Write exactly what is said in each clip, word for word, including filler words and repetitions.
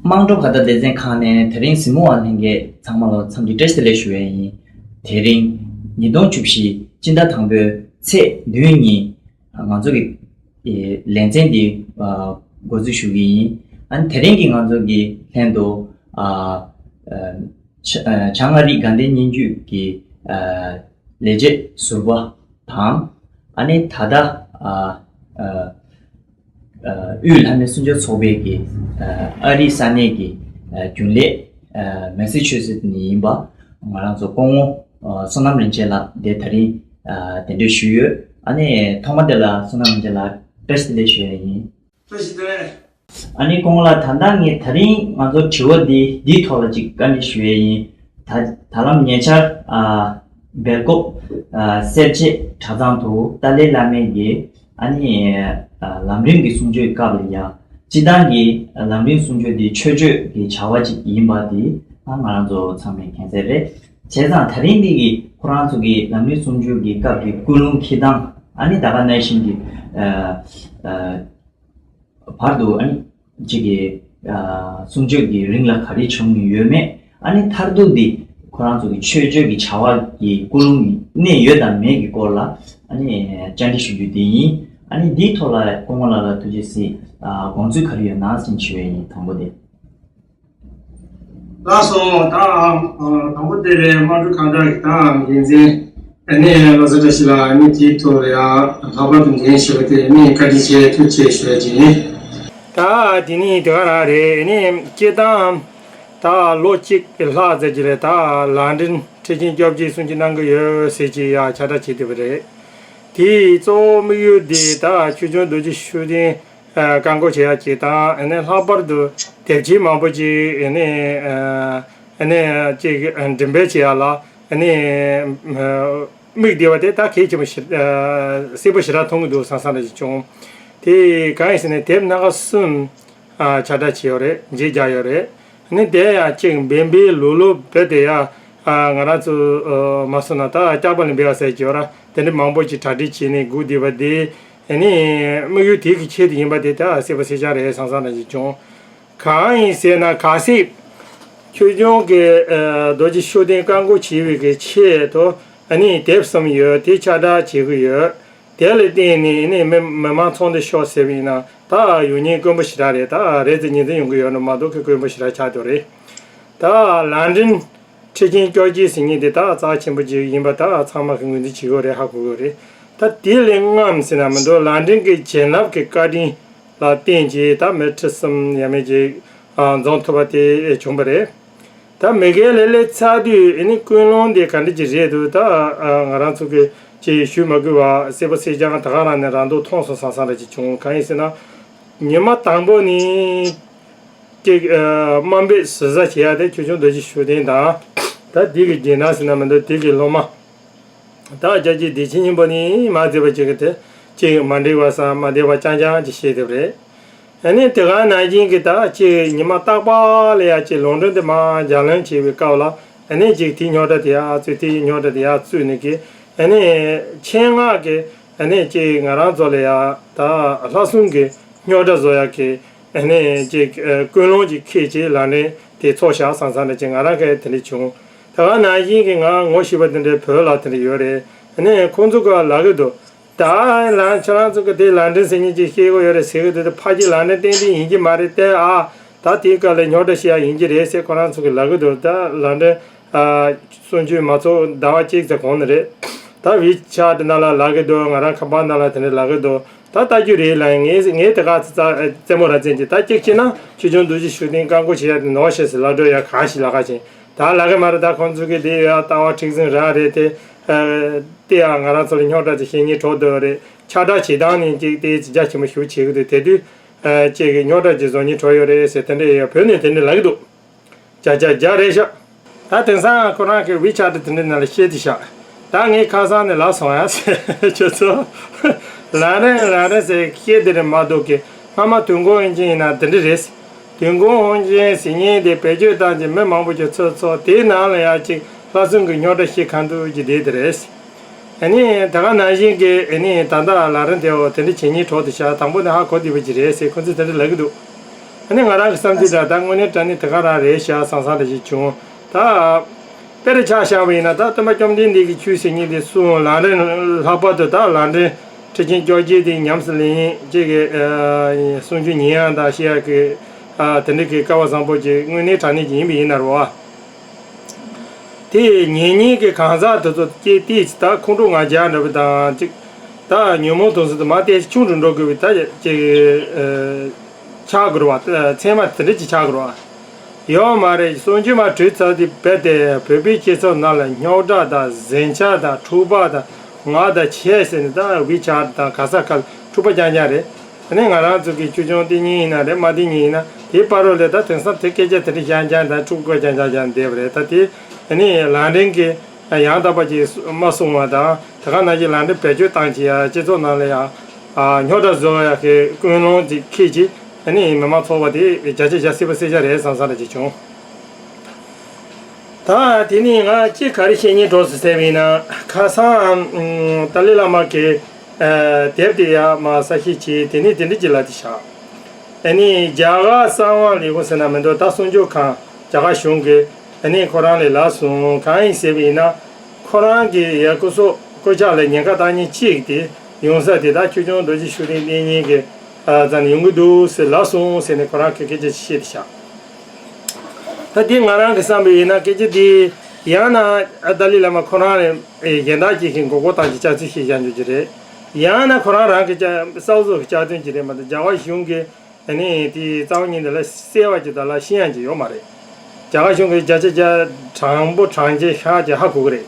དམངས་ཁྲོད་ཁ་བརྡ་སྡེ་ཚན་ཁང་ནས་དེ་རིང་གཟིགས་མོ་བ་ལྷན་རྒྱས་ཚང་མ་ལ་འཚམས་འདྲི་བཀྲ་ཤིས་བདེ་ལེགས་ཞུ་ཡས་ཡིན། དེ་རིང་ཉིས་སྟོང་བཅུ་བཞི་སྤྱི་ཟླ་དང་པོའི་ཚེས་བདུན་ཉིན་ང་ཚོ་གི་ལེ་ཚན་འདི་འགོ་འཛུགས་ཞུ་གི་ཡིན། ཨ་ནི་དེ་རིང་གི་ང་ཚོ་གི་ལྷན་དུ་བྱང་ཨ་རིའི་དགའ་ལྡན་སྙན་བརྒྱུད་ཀྱི་ལས་བྱེད་ཟུར་པ་དང་། ཨ་ནི་ད་ལྟ་ཨ་ཨ་ཨ་དབུས་ལྷ་མོའི་གསུང་ཆོས་ཚོགས་པའི་གི་ཨ་ཨ་རིའི་ས་གནས་ཀྱི་ཨ་རྒྱུན་ལས་ཨ་མེ་སི་ཆུ་སེ་ནས་ཡིན་པ་ང་རང་ཚོ་སྐུ་ངོ་ཨ་བསོད་ནམས་རིན་ཆེན་ལགས་དེ་དེ་རིང་ཨ་གདན་འདྲེན་ཞུས་ཡོད། ཨ་ནི་ཐོག་མ་དེ་ལ་བསོད་ནམས་རིན་ཆེན་ལགས་བཀྲ་ཤིས་བདེ་ལེགས་ཞུ་ཡས་ཡིན། བཀྲ་ཤིས་བདེ་ལེགས། ཨ་ནི་སྐུ་ངོ་ལགས། ད་ལྟ་ངས་དེ་རིང་ང་ཚོ་དྲི་བ་འདི་འདིའི་ཐོག་ལ་ཅིག་བཀའ་འདྲི་ཞུ་ཡས་ཡིན། ད་ད་ལམ་ཉེ་ཆར་ཨ་སྦེལ་ཀོབ་ཨ་སེར་བྱེས་གྲྭ་ཚང་དུ་ཏཱ་ལའི་བླ་མའི་གི་ཨ་ནི་ཨ་ལམ་རིམ་གྱི་གསུང་ཆོས་སྐབས་ལ་ཡ་སྤྱི་བཏང་གི་ལམ་རིམ་གསུང་ཆོས་འདི་མཆོད་བརྗོད་ཀྱི་བྱ་བ་ཅིག་ཡིན་པ་འདི་ཨ་ང་རང་ཚོ་ཚང་མས་མཁྱེན་གསལ་རེད། བྱས་ཙང་དེ་རིང་འདི་གི་ཁོ་རང་ཚོ་གི་ལམ་རིམ་གསུང་ཆོས་ཀྱི་སྐབས་ཀྱི་ཀུན་སློང་འཁྱེར་སྟངས་ཨ་ནི་ད་ག་ནང་བཞིན་གྱི་ཨ་ཨ་བར་དུ་ཨ་ནི་གཅིག་གི་ཨ་གསུང་ཆོས་ཀྱི་རིང་ལ་ག་རེ་བྱུང་ཡོད་མེད། ཨ་ནི་མཐར་ཐུག་འདི་ཁོ་རང་ཚོ་གི་མཆོད་བརྗོད་ཀྱི་བྱ་བ་གི་ཀུན་སློང་གནས་ཡོད་དང་མེད་ཀྱི་སྐོར་ལ་ཨ་ནི་བཅར་འདྲི་ཞུ་རྒྱུ་དེ་ཡིན། ཨ་ནི་འདིའི་ཐོག་ལ་སྐུ་ངོ་ལགས་ལ་ཐུགས་རྗེ་གཟིགས། ཨ་དགོངས་ཚུལ་ག་རེ་ཡོད་ན་ཟེར་ཞུ་ཡས་ཡིན། དང་པོ་དེ། ལགས་སོ། ད་དང་པོ་དེ་རེད། དམངས་ཁྲོད་ཁ་བརྡ་གི་ད་འགན་འཛིན་ཨ་ནི་བློ་བཟང་བཀྲ་ཤིས་ལགས་ཨ་ནི་དེའི་ཐོག་ལ་ཡང་ལྷག་པར་དུ་འགན་ཞུས་པ་དེ་ཨ་ནི་བཀའ་དྲིན་ཆེ་ཐུགས་རྗེ་ཆེ་ཞུ་ཡ་ཅིག་ཡིན། ད་དེ་ནི་དེ་ག་རང་རེད། ཨ་ནི་སྤྱིར་བཏང་ད་ལོ་གཅིག་གི་ལྷག་ཙམ་ཅིག་རེད། ད་ལན་ཀྲན་ཁྲི་ཆེན་སྐྱབས་རྗེས་གསུང་ཆོས་གནང་གི་ཡོད་ཟེར་གྱི་ཡ་ཁྱབ་བསྒྲགས་བྱས་བསྡད་པ་རེད། དེའི་གཙོ་བོ་དམིགས་ཡུལ་དེ་ད་ཆོས་སྐྱོང་རྡོ་རྗེ་ཤུགས་ལྡན་བཀའ་བསྒོ་བྱེད་ཡག་ཅིག་དང་། ཨ་ནི་ལྷག་པར་དུ་དེབ་ཆེན་མང་པོ་ཅིག་ཨ་ནི་ཨ་ནི་ཅིག་འགྲེམས་སྤེལ་བྱེད་ཡག་ལ་ཨ་ནི་དམིགས་བསྡད་པ་དེ་ད་གལ་ཆེན་པོ་ཞེ་གསལ་པོ་ཞེ་དྲག་མཐོང་གི་འདུག་བསམ་བསམ་འདྲ་ཞིག་བྱུང་། དེ་གང་ཡིན་ཟེར་ན་དེབ་སྣ་ཁ་གསུམ་ཁྱབ་བསྒྲགས་བྱས་ཡོད་རེད། མཇལ་རྒྱག་ཡོད་རེད། ནི་དེ་ཡང་གཅིག་འབེན་པའི་ལུགས་ལུགས་བོད་དེ་ཡང་ང་རང་ཚོ་མ་སོང་ན་ད་སྐྱག་པ་ལ་འབེལ་བ་ཟེར་གྱི་ཡོད་ར། དེ་འདྲ་མང་པོ་ཅིག་གྲ་སྒྲིག་བྱས་ནས་སྒུག་བསྡད་པ་དེ་ནི་དམིགས་ཡུལ་དེ་གི་ཆེད་དུ་ཡིན་པ་དེ་ད་གསལ་པོ་གསལ་རྐྱང་རེད་བསམ་བསམ་འདྲ་ཞིག་བྱུང་། གང་ཡིན་ཟེར་ན་གལ་སྲིད་ཆོས་སྐྱོང་གི་རྡོ་རྗེ་ཤུགས་ལྡན་བཀའ་བསྒོ་བྱེད་པའི་གི་ཆེད་དུ་ནི་དེབ་གསུམ་ཡོད། དེ་ཁྱབ་བསྒྲགས་བྱེད་ཀྱི་ཡོད། དེ་ལ་བརྟེན་ནས་ནི་མི་མི་མང་ཚོགས་འདུ་ཤོག་ཟེར་བ་ཡིན་ན་ད་ཡོང་མཁན་དཀོན་པོ་ཞེ་དྲག་རེད། ད་རེ་ཙམ་ཉིན་ཙམ་ཡོང་གི་ཡོད་ན་མ་གཏོགས་ཁོ་དཀོན་པོ་ཞེ་དྲག་ཆགས་འདུག་རེད། ད་ལན་ཀྲན་ཁྲི་ཆེན་སྐྱབས་རྗེ་ཟེར་མཁན་དེ་ད་རྩ་ཆེན་པོ་ཅིག་ཡིན་པ་ད་ཚང་མ་གི་ངོས་འཛིན་བྱེད་དགོས་རེད། ཧ་གོ་གི་རེད། ད་དེ་ལས་སྔ་མོ་ཟེར་ན་མི་འདུག་ལན་ཀྲན་གྱི་བྱིན་རླབས་ཀྱི་བཀའ་དྲིན་ལ་བརྟེན་གྱིས་ད་མི་ཁྲི་གསུམ་ཡས་མས་ཅིག་འཛོམས་ཐུབ་པ་དེ་བྱུང་བ་རེད། ད་མི་སྒེར་ལ་སླེབས་ཚར་དུས་ཨ་ནི་ཀུན་སློང་དེ་ག་འདྲ་ཅིག་རེད་འདུག་ད་ང་རང་ཚོ་གི་ཅིག་ཞུ་མ་དགོས་པ་གསལ་པོ་གསལ་རྐྱང་ད་ག་རང་ནས་རང་འདོད་མཐོང་སོང་བསམ་བསམ་འདྲ་ཅིག་བྱུང་། གང་ཡིན་ཟེར་ན་ཉི་མ་དང་པོ་ནི་ཅིག་དམའ་འབེབས་ཟུར་ཟ་བྱེད་ཡ་དེ་ཆོས་སྐྱོང་རྡོ་རྗེ་ཤུགས་ལྡན་དང་ད་དེ་གི་རྗེས་གནང་ཟེར་ན་མི་འདུག་དེ་གི་སློབ་མ། ད་རྒྱལ་གཅེས་བདེ་ཆེན་སྙིང་པོ་ནི་མ་བརྩིས་པ་ཅིག་གི་དེ་ཅིག་མ་འགྲིག་པ་བསམ་མ་བདེ་བ་རྐྱང་རྐྱང་ཅིག་བཤད་དེ་རེད། ཨ་ནི་དེ་ག་ནང་བཞིན་གྱི་ད་ཅིག་ཉི་མ་རྟག་པ་ལ་ཡ་ཅིག་ལུང་སྟོན་དེ་མ་རྒྱ་ལོན་བྱེད་པའི་སྐབས་ལ་ཨ་ནི་ཅིག་དེའི་རྙོག་དྲ་དེ་ཡར་བཙུགས། དེའི་རྙོག་དྲ་དེ་ཡར་བཙུགས་ནས་ཀྱི་ཨ་ནི་ཆེད་མངགས་ཀྱི་ཨ་ནི་ཅིག་ང་རང་ཚོ་ལ་ཡ་ད་ལྷག་བསམ་གྱི་རྙོག་དྲ་བཟོ་ཡག་གི་ཨ་ནི་ཅིག་ཀུན་སློང་ཅིག་འཁྱེར་ཅིག་ལམ་སྟོན་དེ་ཚོགས་བཞག་བསམ་བསམ་འདྲ་ཅིག་ང་རང་གིས་དེ་འདྲ་བྱུང་། ད་ག་ནང་བཞིན་གྱི་ང་ངོ་ཤེས་པ་དེ་འདྲའི་བོད་ལ་དེ་འདྲ་ཡོད་རེད། ཨ་ནི་ཁོང་ཚོ་ག་ལབ་ཀྱི་འདུག་ད་ལན་ཁྱེད་རང་ཚོ་གི་དེ་ལན་ཀྲན་ཟེར་མཁན་ཅིག་སྐྱེས་ཀྱི་ཡོད་རེད་ཟེར་གྱི་འདུག་དེ་ཕ་གི་ལན་ཀྲན་ཏན་ཏན་ཡིན་གྱི་མ་རེད་དེ། ཨ་ད་དེའི་སྐབས་ལ་རྙོག་དྲ་བཤད་ཡ་ཡིན་གྱི་རེད་ཟེར་ཁོ་རང་ཚོ་གི་ལབ་ཀྱི་འདུག་ད་ལན་ཀྲན་ཨ་གསུང་ཆོས་མ་ཚོགས་ཟླ་བ་གཅིག་ཙམ་གོང་ནས་རེད། ད་ཝི་ཆེ་ཊི་ནང་ལ་ལབ་ཀྱི་འདུག་ང་རང་ཁ་པར་ནང་ལ་དེ་འདྲ་ལབ་ཀྱི་འདུག་ད་ལྟ་རྒྱུ་རེད་ལ་ངས་ངས་དེ་ག་ཙི་ཙ་རྩེད་མོ་ར་རྩེད་ཀྱི་ད་གཅིག་བྱས་ན་ཆོས་སྐྱོང་རྡོ་རྗེ་ཤུགས་ལྡན་བཀའ་བསྒོ་བྱེད་ཡ་དེ་ནོར་ཤེས་སུ་ལབ་འགྲོ་ཡ་ག་ཞིག་ལབ་ག་ཅིང་། ད་ལབ་གི་མ་རེད། ད་ཁོང་ཚོ་གི་དེ་ཡ་ལྟ་བ་མཁྲེགས་འཛིན་རང་རེད་དེ། ཨ་དེ་ཡང་ང་རང་ཚོ་ལ་རྙོག་དྲ་ཅིག་བཤད་སྙིང་བྲོ་འདུག་རེད། ཁྱབ་བསྒྲགས་བྱེད་སྟངས་ནི་ཅིག་དེ་ཅིག་རྒྱ་ཆེན་པོ་ཞེ་པོ་བྱེད་ཀྱི་འདུག་དེ་དུས་ཨ་ཅིག་གི་རྙོག་དྲ་ཅིག་བཟོ་སྙིང་བྲོ་ཡོད་རེད་ཟེར་དེ་འདྲ་ཡ་བོད་ནས་དེ་འདྲ་ལབ་ཀྱི་འདུག་བརྒྱ་ཆ་བརྒྱ་རེད་ཤག་ད་དེང་སང་ཁོ་རང་གི་ཝི་ཆེ་ཊི་དེ་འདྲ་ནང་ལ་བཤད་དེ་ཤག་ད་ངས་ཁ་སང་ནས་ལབ་སོང་ཡ་ཟེར་ཁྱོད་ཚོ་ལན་ཀྲན་ལན་ཀྲན་ཟེར་བཤད་དེ་རེད་མ་གཏོགས་ཀི་སྔ་མ་དུས་འཁོར་དབང་ཆེན་ཡིན་ན་དེ་འདྲ་རེད། དུས་འཁོར་དབང་ཆེན་ཟེར་མཁན་དེ་བེད་སྤྱོད་བཏང་ཅིང་མི་མང་པོ་ཅིག་ཚུར་ཚོགས། དེའི་ནང་ལ་ཡང་ཅིག་ལྷག་བསམ་གྱི་རྙོག་དྲ་བཤད་གང་ཐུབ་ཀྱི་བསྡད་དེ་རེད། ཨ་ནི་ད་ག་ནང་བཞིན་གྱི་ཨ་ནི་ད་ལྟ་ལ་རིང་དེའོ་དེ་འདྲ་བྱེད་སྙིང་བྲོ་དེ་ཤག་དང་པོ་ནས་ཧ་གོ་བསྡད་པ་ཅིག་རེད་ཟེར་ཁོ་ཚོས་དེ་འདྲ་ལབ་ཀྱི་འདུག་ཨ་ནི་ང་རང་གི་བསམ་ཚུལ་འདྲ་ད་དངོས་གནས་དྲང་གནས་དེ་ག་རང་རེད་ཤག་བསམ་བསམ་འདྲ་ཞིག་བྱུང་། ད་དཔེར་ཆ་བཞག་པ་ཡིན་ན། ད་སྟོན་པ་བཅོམ་ལྡན་འདས་ཀྱིས་ཆོས་ཟེར་མཁན་དེ་གསུངས། ལམ་རིམ་ལྷག་པར་དུ་ད་ལམ་རིམ་ཁྲིད་ཆེན་བཅོ་བརྒྱད་དེ་ཉམས་སུ་ལེན་ཅིག་གི་གསུང་ཆོས་ཉན་ཡག་དང་བཤད་ཡག་གི་དེ་འདྲ་གི་སྐལ་བ་བཟང་པོ་ཅིག་དངོས་གནས་དྲང་གནས་ཅིག་ཡིན་པ་ཡིན་ན་རེད་བ། དེ་ཉན་མཁན་གྱི་གང་ཟག་དེ་ཚོ་སྐྱེ་དེ་ད་ཁོང་ཁྲོ་ང་རྒྱལ་འདྲ་བ་དང་ཅིག་ད་ཉོན་མོངས་དུག་གསུམ་དེ་མར་ཏོག་ཙམ་ཆུང་རུ་འགྲོ་དགོས་པའི་ད་ཅིག་ཆགས་དགོས་རེད་བ། མཚན་མ་དེ་འདྲ་ཅིག་ཆགས་དགོས་རེད་བ། ཡོད་མ་རེད། གསུང་ཆོས་མར་གྲོལ་ཚར་དུས་རྦད་དེ་བོད་པའི་སྤྱི་ཚོགས་ནང་ལ་རྙོག་དྲ་དང་ཟིང་ཆ་དང་འཁྲུག་པ་དང་ང་དང་ཁྱེད་ཟེར་ནས་ད་ཝི་ཆེ་ཊི་དང་ག་ས་ག་ལ་འཁྲུག་པ་རྐྱང་རྐྱང་རེད། ཨ་ནི་ང་རང་ཚོ་གི་ཆོས་སྐྱོང་དེ་ཉིད་ཡིན་ན་རེད། མ་དེ་ཉིད་ཡིན་ན་དེའི་བར་རོ་ལས་ད་དེང་སང་དེ་སྐད་ཆ་དེ་འདྲ་རྐྱང་རྐྱང་དང་འཁྲུག་པ་རྐྱང་རྐྱང་རྐྱང་བསྡད་པ་རེད། ད་དེ་ཨ་ནི་ལམ་རིམ་གྱི་ཡང་དག་པ་ཅིག་མ་གསུང་བ་དང་། དེ་ག་ནང་བཞིན་ལམ་རིམ་བེད་སྤྱོད་བཏང་བྱས་ཡ་སྤྱི་ཚོགས་ནང་ལ་ཡ་རྙོག་དྲ་བཟོ་ཡ་གི་ཀུན་སློང་ཅིག་འཁྱེར་བྱས། ཨ་ནི་མི་མང་ཚོགས་པ་དེ་བརྒྱ་ཆ་བརྒྱ་སྲིད་པ་སྲིད་ཆ་རེད་བསམ་བསམ་འདྲ་ཅིག་བྱུང་། ད་དེ་ནས་ང་ཅིག་ག་རེ་བཤད་སྙིང་འདོད་སོང་ཟེར་བ་ཡིན་ན། ཁ་སང་ཨ་ཏཱ་ལའི་བླ་མ་གི་ཨ་དེབ་དེ་ཡར་མར་གསལ་བཤད་བྱས། དེ་ནས་དེ་འདྲ་ཅིག་ལབ་དེ་བཞག་ཨ་ནི་རྒྱ་གར་གསང་བ་ལས་ཁུངས་ཟེར་ན་མི་འདུག་ད་གསུང་ཆོས་ཁང་རྒྱ་གར་གཞུང་གི་ཨ་ནི་ཁོ་རང་ལས་ལབ་སོང་། གང་ཡིན་ཟེར་བ་ཡིན་ན། ཁོ་རང་གི་ཡ་སྐུ་སྲོག་སྐུ་ཕྱག་ལ་ཉེན་ཁ་བཏང་མཁན་གཅིག་དེ་ཡོང་ས་དེ་ད་ཆོས་སྐྱོང་རྡོ་རྗེ་ཤུགས་ལྡན་བསྟེན་མཁན་གྱི་ཨ་རྩ་ནས་ཡོང་གི་འདུག་ཟེར་ལབ་སོང་ཟེར་ནས་ཁོ་རང་གི་སྐད་ཆ་ཞིག་བཤད་དེ་བཞག་ད་དེ་ང་རང་གི་བསམ་པ་ཡིན་ན། སྐད་ཆ་དེ་ཡང་ན་ཨ་ཏཱ་ལའི་བླ་མ་ཁོ་རང་ལ་གཞན་དག་ཅིག་གིས་མགོ་སྐོར་བཏང་བྱས་སྐྱག་རྫུན་བཤད་བཞག་འཇོག་གི་རེད། ཡང་ན་ཁོ་རང་རང་གི་སྐྱག་གསར་བཟོ་གི་སྐྱག་རྫུན་ཅིག་རེད་མ་གཏོགས་རྒྱ་གར་གཞུང་གི་ཨ་ནི་དེའི་རྩ་བ་ཉིད་དེ་ལ་གསལ་བ་ཅིག་དང་ལ་ཤེས་ཡག་ཅིག་ཡོད་མ་རེད། རྒྱ་གར་གཞུང་གི་བརྒྱ་ཆ་བརྒྱ་དྲང་པོ་དྲང་ཆེ་ཤག་ཅིག་ཧ་གོ་གི་རེད།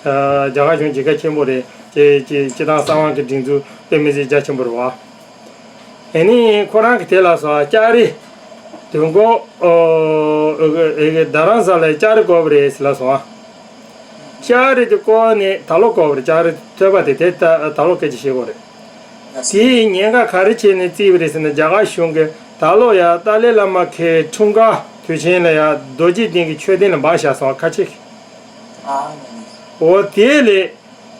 ཨ་རྒྱ་གར་གཞུང་བྱེད་མཁན་ཆེན་པོ་རེད། ཅེ་ཅེ་སྤྱི་བཏང་གསང་བ་གི་སྒྲིག་འཛུགས་དཔེ་མི་སྲིད་རྒྱ་ཆེན་པོ་རེད་བ། ཨ་ནི་ཁོ་རང་གི་དེ་ལ་སོགས་ལྕགས་རི་དུས་འཁོར་ཨོ་ཨེ་གི་རྡ་རམ་ས་ལའི་ལྕགས་རི་བསྐོར་བ་རེད་ཟེར་ལབ་སོང་ཨ། ལྕགས་རི་དེ་བསྐོར་ནས་ད་ལོ་བསྐོར་བ་རེད། ལྕགས་རི་ཐོས་པ་དེ་དེ་ད་ད་ལོ་སྐད་ཆ་བཤད་དགོས་རེད། དེའི་ཉེན་ཁ་ག་རེ་བྱས་ནས་བརྩིས་པ་རེད་ཟེར་ན། རྒྱ་གར་གཞུང་གིས་ད་ལོ་ཡ་ཏཱ་ལའི་བླ་མ་ཁའི་འཁྲུངས་སྐར་དུས་ཆེན་ལ་ཡ་རྡོ་རྗེ་གདན་གྱི་མཆོད་རྟེན་ལ་འབག་བཞག་སོང་། ཁ་ཆེ། འོ་དེ་ལས་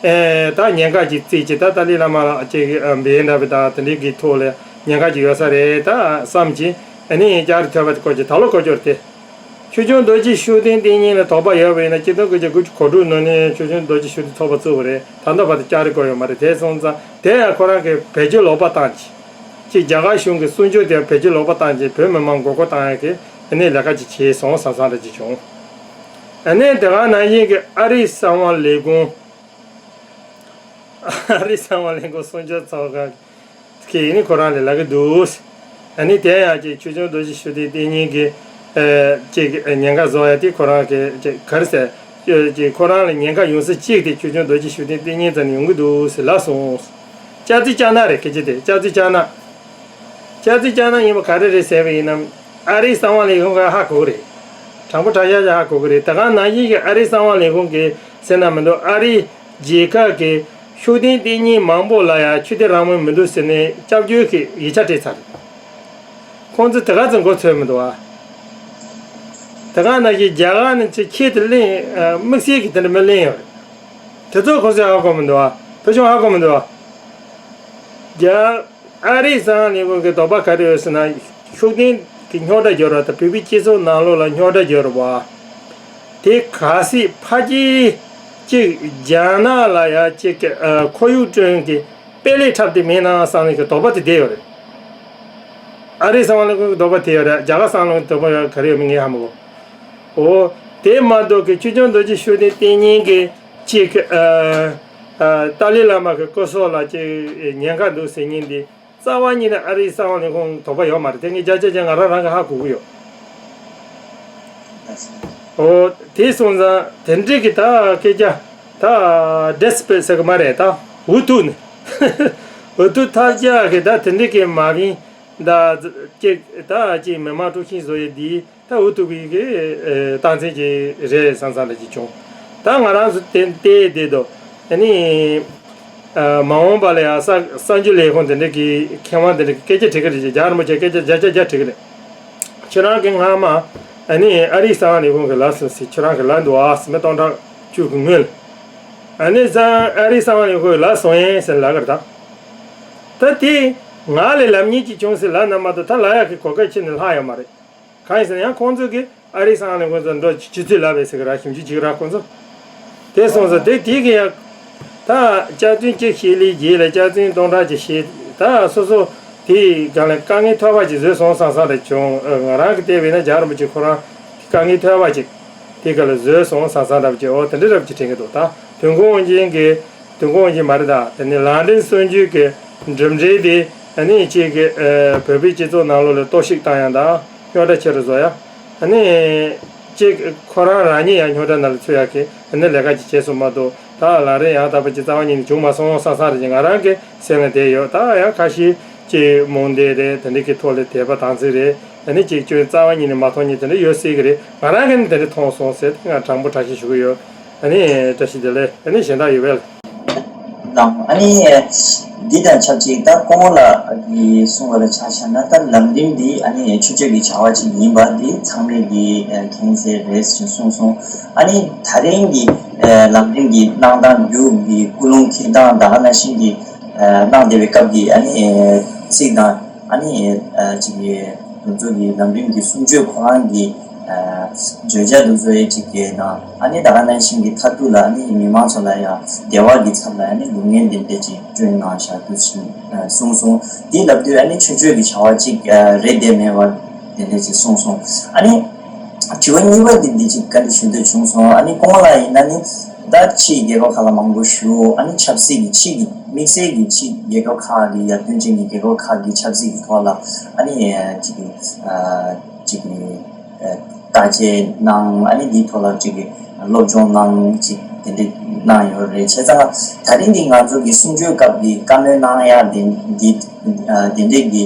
ཨེ་ད་ཉེན་ཁ་ཅིག་བརྩིས་བྱས། ད་ཏཱ་ལའི་བླ་མ་ལ་ཅིག་ཨ་འབེན་འདྲ་བ་དང་དེ་འདྲའི་གི་ཐོག་ལ་ཉེན་ཁ་ཅིག་ཡོད་ས་རེད་ད་བསམ་བྱས། ཨ་ནི་ལྕགས་རི་ཐོས་པ་དེ་བསྐོར་བྱས་ད་ལོ་བསྐོར་རྒྱུ་རེད་དེ། ཆོས་སྐྱོང་རྡོ་རྗེ་ཤུགས་ལྡན་བསྟེན་མཁན་ལ་དོགས་པ་ཡོད་པ་ཡིན་ན། ཆིག་སྟོང་དགུ་བརྒྱ་དགུ་བཅུ་གོ་དྲུག་ནང་ནས་ཆོས་སྐྱོང་རྡོ་རྗེ་ཤུགས་ལྡན་ཚོགས་པ་བཙུགས་པ་རེད། ད་ལྟ་བར་དུ་ལྕགས་རི་བསྐོར་ཡོད་མ་རེད། དེ་སོང་ཙང་དེ་ཡང་ཁོ་རང་གིས་བེད་སྤྱོད་ལོག་པ་བཏང་བྱས། ཅིག་རྒྱ་གར་གཞུང་གི་གསུང་ཆོས་དེ་བེད་སྤྱོད་ལོག་པ་བཏང་བྱས་བོད་མི་མང་མགོ་སྐོར་བཏང་ཡག་གི་ཨ་ནི་ལས་ཀ་ཅིག་བྱས་སོང་བསམ་བསམ་འདྲ་ཅིག་བྱུང་། ཨ་ནི་དེ་ག་ནང་བཞིན་གྱི་ཨ་རིའི་གསང་བ་ལས་ཁུངས། ཨ་རིའི་གསང་བ་ལས་ཁུངས་གསུང་ཆོས་ཚོགས་ཁང་གིས་ནི་ཁོ་རང་ལ་ལབ་ཀྱི་འདུག་ཨ་ནི་དེ་ཡང་ཅིག་ཆོས་སྐྱོང་རྡོ་རྗེ་ཤུགས་ལྡན་བསྟེན་མཁན་གྱི་ཨ་ཅིག་ཉེན་ཁ་བཟོ་ཡ་དེ་ཁོ་རང་གི་ཅིག་ག་རེ་ཟེར། ཅིག་ཁོ་རང་ལ་ཉེན་ཁ་ཡོང་ས་གཅིག་དེ་ཆོས་སྐྱོང་རྡོ་རྗེ་ཤུགས་ལྡན་བསྟེན་མཁན་རྩ་ནས་ཡོང་གི་འདུག་ཟེར་ལབ་སོང་། སྐྱག་རྫུན་སྐྱག་ནག་རེད། སྐད་ཆ་དེ་སྐྱག་རྫུན་སྐྱག་ནག་སྐྱག་རྫུན་སྐྱག་ནག་ཡིན་པ་ག་རེ་རེད་ཟེར་བ་ཡིན་ན། ཨ་རིའི་གསང་བ་ལས་ཁུངས་ཀྱིས་ཧ་གོ་གི་རེད། དྲང་པོ་དྲང་བཞག་བཞག་ཧ་གོ་གི་རེད། དེ་ག་ནང་བཞིན་གྱི་ཨ་རིའི་གསང་བ་ལས་ཁུངས་ཀྱིས་ཟེར་ན་མི་འདུག་ཨ་རིའི་རྒྱལ་ཁབ་ཀྱི་ཤུགས་ལྡན་བསྟེན་མཁན་མང་པོ་ལ་ཡང་ཆོས་དད་རང་མོས་མི་འདུག་ཟེར་ནས་སྐྱབས་བཅོལ་གྱི་ཡིག་ཆ་སྤྲད་ཚར་རེད། ཁོང་ཚོ་དེ་ག་ཚོད་མགོ་ཚོས་མི་འདུག་ཨ། དེ་ག་ནང་བཞིན་རྒྱ་གར་ནས་ཚུར་ཁྱེད་དེ་གླེང་ཨ་དམིགས་བསལ་གྱི་དེ་འདྲ་མི་གླེང་ཡོད་རེད། དེ་ཚོ་ཁོ་ཚོས་ཧ་གོ་མི་འདུག་ཨ། བོད་གཞུང་ཧ་གོ་མི་འདུག་ཨ། རྒྱ་ཨ་རིའི་གསང་བ་ལས་ཁུངས་ཀྱི་དོགས་པ་ག་རེ་ཡོད་ཟེར་ན། ཤུགས་ལྡན་གྱི་རྙོག་དྲ་བརྗོད་རོགས་དང་བོད་པའི་སྤྱི་ཚོགས་ནང་ལོགས་ལ་རྙོག་དྲ་བརྗོད་རོགས་པ། དེ་གལ་སྲིད་ཕ་གི་གཅིག་རྒྱ་ནག་ལ་ཡ་གཅིག་གི་ཨ་ཁོར་ཡུག་སྐྲུན་གྱི་དཔེ་ལེགས་འཁྲབ་དེ་མེད་ན་བསམ་ནས་ཀྱི་དོགས་པ་དེ་བསྡད་ཡོད་རེད། ཨ་རིའི་གསང་བ་ལས་ཁུངས་ཀྱི་དོགས་པ་དེ་ཡོད་རེད། རྒྱ་གར་གསང་བ་ལས་ཁུངས་ཀྱི་དོགས་པ་ཡོད་ག་རེ་ཡོད་མེད་ངས་ཧ་མ་གོ། འོ། དེ་མ་གཏོགས་ཀྱི་ཆོས་སྐྱོང་རྡོ་རྗེ་ཤུགས་ལྡན་བསྟེན་མཁན་གྱི་གཅིག་གི་ཨ་ཨ་ཏཱ་ལའི་བླ་མ་གི་སྐུ་སྲོག་ལ་གཅིག་ཉེན་ཁ་འདུག་ཟེར་མཁན་དེ། རྩ་བ་ཉིད་ནས་ཨ་རིའི་གསང་བ་ལས་ཁུངས་དོགས་པ་ཡོད་མ་རེད། དེ་ངས་བརྒྱ་ཆ་བརྒྱ་ང་རང་རང་གིས་ཧ་གོ་གི་ཡོད། འོ། དེ་སོང་ཙང་དེ་འདྲའི་གི་ད་སྐད་ཆ་ད་ཌེ་སི་པི་རེ་ཊི་ཟེར་གི་མ་རེད། ད་འུ་ཐུག་ནས་འུ་ཐུག་ཐབས་ཆག་གི་ད་དེ་འདྲའི་གི་མ་བིན་ད་ཅིག་ད་ཅིག་མི་མང་དཀྲུག་ཤིང་བཟོ་ཡས་འདི། ད་འུ་ཐུག་པའི་གི་ཨེ་རྟགས་མཚན་ཅིག་རེད་བསམ་བསམ་འདྲ་ཅིག་བྱུང་། ད་ང་རང་ཚོ་དེ་བལྟས་བསྡད་དོ། ཨ་ནི་ཨ་མ་འོངས་པ་ལ་ཡང་གསར་གསར་འགྱུར་ལས་ཁུངས་དེ་འདྲ་གི་མཁས་དབང་དེ་འདྲ་གི་སྐད་ཆ་དྲི་གི་རེད། རྒྱ་རིན་པོ་ཆེ་སྐད་ཆ་བརྒྱ་ཆ་བརྒྱ་དྲི་གི་རེད། ཁྱོད་རང་གི་སྔ་མ་ཨ་ནི་ཨ་རིའི་གསང་བ་ལས་ཁུངས་ཀྱི་ལབ་སོང་ཟེར། ཁྱོད་རང་གི་ལབ་འདུག་ཨ་ཟེར། མི་སྟོང་ཕྲག་བཅུ་གི་སྔོན་ལ། ཨ་ནི་གསང་ཨ་རིའི་གསང་བ་ལས་ཁུངས་ཀྱི་ལབ་སོང་ཡིན་ཟེར་ལབ་གི་རེད་ད། ད་དེ། ང་ལས་ལབ་མཁན་ཅིག་བྱུང་ཟེར་ལབ་ན་མ་གཏོགས། ད་ལབ་ཡག་གི་གོ་སྐབས་ཁྱེད་ནས་ལྷག་ཡོད་མ་རེད། གང་ཡིན་ཟེར་ན། ཡང་ཁོང་ཚོ་གིས་ཨ་རིའི་གསང་བ་ནས་ཁོང་ཚོ་འགྲོ་ཆུ་ཚོད་ལབ་པས་ཟེར་གི་ར། ཞིབ་འཇུག་བྱེད་ཀྱི་ར་ཁོང་ཚོ། དེ་སོང་ཙང་དེ་དེ་གི་ཡང་ད་སྐྱག་རྫུན་གཅིག་བཤད་ལས་རྗེས་ལ་སྐྱག་རྫུན་སྟོང་ཕྲག་གཅིག་བཤད། ད་སོ་སོ་དེ་ག་ལ་དཀའ་ངལ་ཐོབ་པ་ཅིག་བཟོས་སོང་བསམ་བསམ་རེ་བྱུང་། ཨ། ང་རང་གི་བལྟས་པས་ན་རྒྱལ་བ་རིན་པོ་ཆེ་ཁོ་རང་དཀའ་ངལ་ཐོབ་པ་ཅིག་དེ་ག་ལ་བཟོས་སོང་བསམ་བསམ་འདྲ་པོ་ཅིག་འོ་དེ་འདྲ་འདྲ་པོ་ཅིག་དྲན་གི་འདུག་ད་དོན་གོ་དབང་ཆེན་གྱི་དོན་གོ་དབང་ཆེན་མ་རེད། ད་དེ་ནི་ལམ་རིམ་གསུམ་བཅུ་གི་གྲུབ་འབྲས་དེ་ཨ་ནི་གཅིག་གི་ཨ་བོད་པའི་སྤྱི་ཚོགས་ནང་ལོགས་ལ་གཏོར་བཤིག་བཏང་ཡག་དང་རྙོག་དྲ་ཆེ་རུ་བཟོ་ཡག་ཨ་ནི་གཅིག་ཁོ་རང་རང་ཉིད་ཡང་རྙོག་དྲ་ནང་ལ་ཚུད་ཡག་གི་ཨ་ནི་ལས་ཀ་ཅིག་བྱས་སོང་མ་གཏོགས། ད་ལམ་རིམ་ཡང་དག་པ་ཅིག་རྩ་བ་ཉིད་ནས་བྱུང་མ་སོང་བསམ་བསམ་རེ་ཅིག་ང་རང་གི་སེམས་ལ་བསྡད་ཡོད། ད་ཡང་ཁ་ཤས་ཅིག་རྨོངས་དད་རེད། དེ་འདྲ་གི་ཐོག་ལ་དད་པ་དམ་ཚིག་རེད། ཨ་ནི་ཅིག་སྐྱོན་རྩ་བ་ཉིད་ནས་མ་མཐོང་མཁན་དེ་འདྲ་ཡོད་སྲིད་ཀྱི་རེད། ང་རང་གིས་ནི་དེ་འདྲ་མཐོང་སོང་ཟེར་ང་དྲང་པོ་དྲང་བཞིན་ཞུ་གི་ཡོད། ཨ་ནི་བཀྲ་ཤིས་བདེ་ལེགས། ཨ་ནི་གཞན་དག་ཡོད་པས་ལགས། ཨ་ནི་འདི་དང་ཆབས་ཅིག་ད་སྐུ་ངོ་ལགས་ཀྱིས་གསུངས་པ་ལ་ཆ་བཞག་ན། ད་ལམ་རིམ་འདི་ཨ་ནི་ཆོས་སྤྱོད་ཀྱི་བྱ་བ་ཅིག་ཡིན་པ་འདི་ཚང་མས་ཀྱིས་མཁྱེན་གསལ་རེད་ཅེས་གསུངས་སོང་། ཨ་ནི་ད་རིང་གི་ལམ་རིམ་གྱི་གནང་སྟངས་རྒྱུ་གི་ཀུན་སློང་འཁྱེར་སྟངས་དང་། ཨ་ནང་བཞིན་གྱི་གནང་བསྡད་པའི་སྐབས་ཀྱི་ཨ་ནི་ཚིག་དང་། ཨ་ནི་ཅིག་གི་ང་ཚོ་གི་ལམ་རིམ་གྱི་གསུང་ཆོས་ཁོ་རང་གི་བརྗོད་བྱ་དེ་ཚོ་ཡི་ཅིག་གི་དང་། ཨ་ནི་ད་ག་ནང་བཞིན་གྱི་མཐར་ཐུག་ལ་ཨ་ནི་མི་མང་ཚོ་ལ་ཡང་བདེ་བ་གི་ཚབ་ལ་ཨ་ནི་སྡུག་བསྔལ་དེ་འདྲ་ཅིག་བསྐྲུན་གནང་བཞག་འདུག་ཅེས་གསུངས་སོང་། དེ་ལབ་དུས་ཨ་ནི་ཆོས་སྤྱོད་ཀྱི་བྱ་བ་ཅིག་རེད་དེ་མེད་པ་དེ་འདྲ་ཅིག་གསུངས་སོང་། ཨ་ནི་དྲི་བ་གཉིས་པ་དེ་འདི་ཅིག་བཀའ་འདྲི་ཞུ་འདོད་བྱུང་སོང་། ཨ་ནི་སྐུ་ངོ་ལགས་ཡིན་ན་ནི་ད་ཕྱིའི་རྒྱལ་ཁབ་ཁག་ལ་མང་པོ་བཞུགས། ཨ་ནི་ཆབ་སྲིད་ཀྱི་ཕྱི་གི་དམིགས་བསལ་གྱི་ཕྱི་རྒྱལ་ཁབ་ཁག་གི་ཡར་ཐོན་ཅན་གྱི་རྒྱལ་ཁབ་ཁག་གི་ཆབ་སྲིད་ཀྱི་ཐོག་ལ་ཨ་ནི་ཅིག་གི་ཅིག་གི་བརྟག་དཔྱད་གནང་། ཨ་ནི་འདིའི་ཐོག་ལ་ཅིག་གི་སློབ་སྦྱོང་གནང་ཅིག་དེ་འདྲ་གནང་ཡོད་རེད། བྱས་ཙང་ད་རིང་འདི་ང་ཚོ་གི་གསུང་ཆོས་སྐབས་ཀྱི་བཀའ་མོལ་གནང་ཡག་དེ་འདི་དེ་འདྲས་ཀྱི་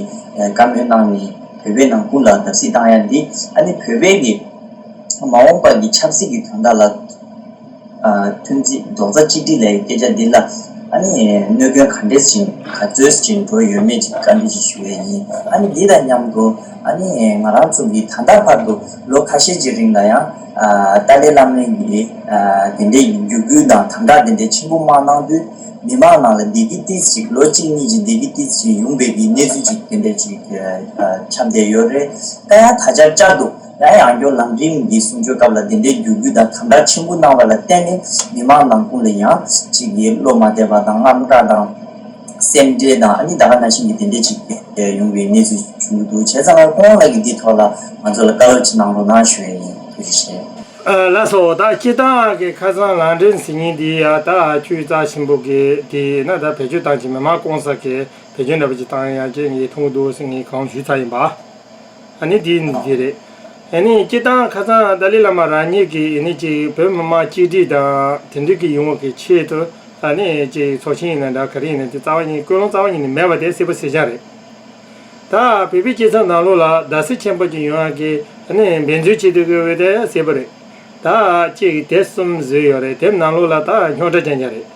བཀའ་མོལ་གནང་ནས་བོད་པའི་ནང་ཁུལ་ལ་བརྡབ་གསིག་བཏང་ཡག་འདི། ཨ་ནི་བོད་པའི་གི་མ་འོངས་པ་གི་ཆབ་སྲིད་ཀྱི་དོན་དག་ལ་ཨ་ཐོན་རྫས་རྡོག་རྩ་གཅིག་སྒྲིལ་ལ་སྐད་ཆ་འདི་ལ་ཨ་ནི་གནོད་སྐྱོན་ག་འདྲས་ཅིག་ག་ཚོད་ཅིག་འགྲོ་ཡོད་མེད་ཅིག་བཀའ་འདྲི་ཅིག་ཞུ་ཡ་ཡིན། ཨ་ནི་འདི་དང་མཉམ་དུ་ཨ་ནི་ང་རང་ཚོ་གི་ད་ལྟ་བར་དུ་ལོ་ཁ་ཤས་ཅིག་རིང་ལ་ཡང་ཨ་ཏཱ་ལའི་བླ་མའི་གི་ཨ་དེ་འདྲའི་བརྒྱུད་སྐུལ་དང་དམ་དྲག་དེ་འདྲའི་ཆེན་པོ་མ་གནང་དུས། མི་མང་ནང་ལ་བདེ་སྐྱིད་ཏོག་ཙམ་ཅིག་ལོ་གཅིག་གཉིས་ཀྱི་བདེ་སྐྱིད་ཏོག་ཙམ་ཅིག་ཡོང་བའི་གི་གནས་ཚུལ་ཅིག་དེ་འདྲ་ཅིག་ཨ་ཁྱབ་བསྡད་ཡོད་རེད། ད་ཡང་ད་ཆར་བསྐྱར་དུ་ཡང་ཡང་བསྐྱར་ལམ་རིམ་གྱི་གསུང་ཆོས་སྐབས་ལ་དེ་འདྲའི་བརྒྱུད་སྐུལ་དང་དམ་དྲག་ཆེན་པོ་གནང་བ་ལ་བརྟེན་ནས་མི་མང་ནང་ཁུལ་ལ་ཡང་ཅིག་གི་བློ་མ་བདེ་བ་དང་། དངངས་སྐྲག་དང་། སེམས་ཁྲལ་དང་། ཨ་ནི་ད་ག་ནང་བཞིན་གྱི་དེ་འདྲ་ཅིག་ཡོང་བའི་གནས་ཚུལ་བྱུང་གི་འདུག་བྱས་ཙང་ཁོང་ལ་གི་འདི་ཐོག་ལ་ང་ཚོ་ལ་བཀའ་སློབ་ཅིག་གནང་རོགས་གནང་ཞུ་ཡ་ཡིན། ཐུགས་རྗེ་ཆེ། ཨ་ལགས་སོ། ད་སྤྱིར་བཏང་གི་ཁ་སང་ལམ་རིམ་ཟེར་མཁན་འདི་ཡ་ད་ཆོས་རྩ་ཆེན་པོ་གི་དེ་ན་ད་བེད་སྤྱོད་བཏང་ཅིག་མི་མང་སྐུང་ས་གི་བེད་སྤྱོད་འདྲ་པོ་ཅིག་བཏང་ཡ་ཅིག་ངས་མཐོང་གི་འདུག་ཟེར་ངས་གང་ཞུས་ཚར་ཡིན་པ། ཨ་ནི་དེ་འདི་རེད། ཨ་ནི་སྤྱིར་བཏང་ཁ་སང་ཏཱ་ལའི་བླ་མ་རང་ཉིད་ཀྱིས་ཨ་ནི་ཅིག་བོད་མི་མང་གཅིག་སྒྲིལ་དང་དེ་འདྲ་གི་ཡོང་བ་གི་ཆེད་དུ་ཨ་ནི་ཅིག་ཚོགས་ཆེན་ཡིན་ན་འདྲ་ག་རེ་ཡིན་ན་དེ་རྩ་བ་ཉིད་ཀུན་སློང་རྩ་བ་ཉིད་ནས་མེད་པ་དེ་གསལ་པོ་གསལ་རྐྱང་རེད། ད་བོད་པའི་སྤྱི་ཚོགས་ནང་ལོགས་ལ་བརྡབ་གསིག་ཆེན་པོ་ཅིག་ཡོང་ཡག་གི་ཨ་ནི་འབད་བརྩོན་བྱེད་དགོས་པ་དེ་གསལ་པོ་རེད། ད་ཅིག་དེབ་གསུམ་བཟོས་ཡོད་རེད། དེབ་ནང་ལོགས་ལ་ད་རྙོག་དྲ་རྐྱང་རྐྱང་རེད།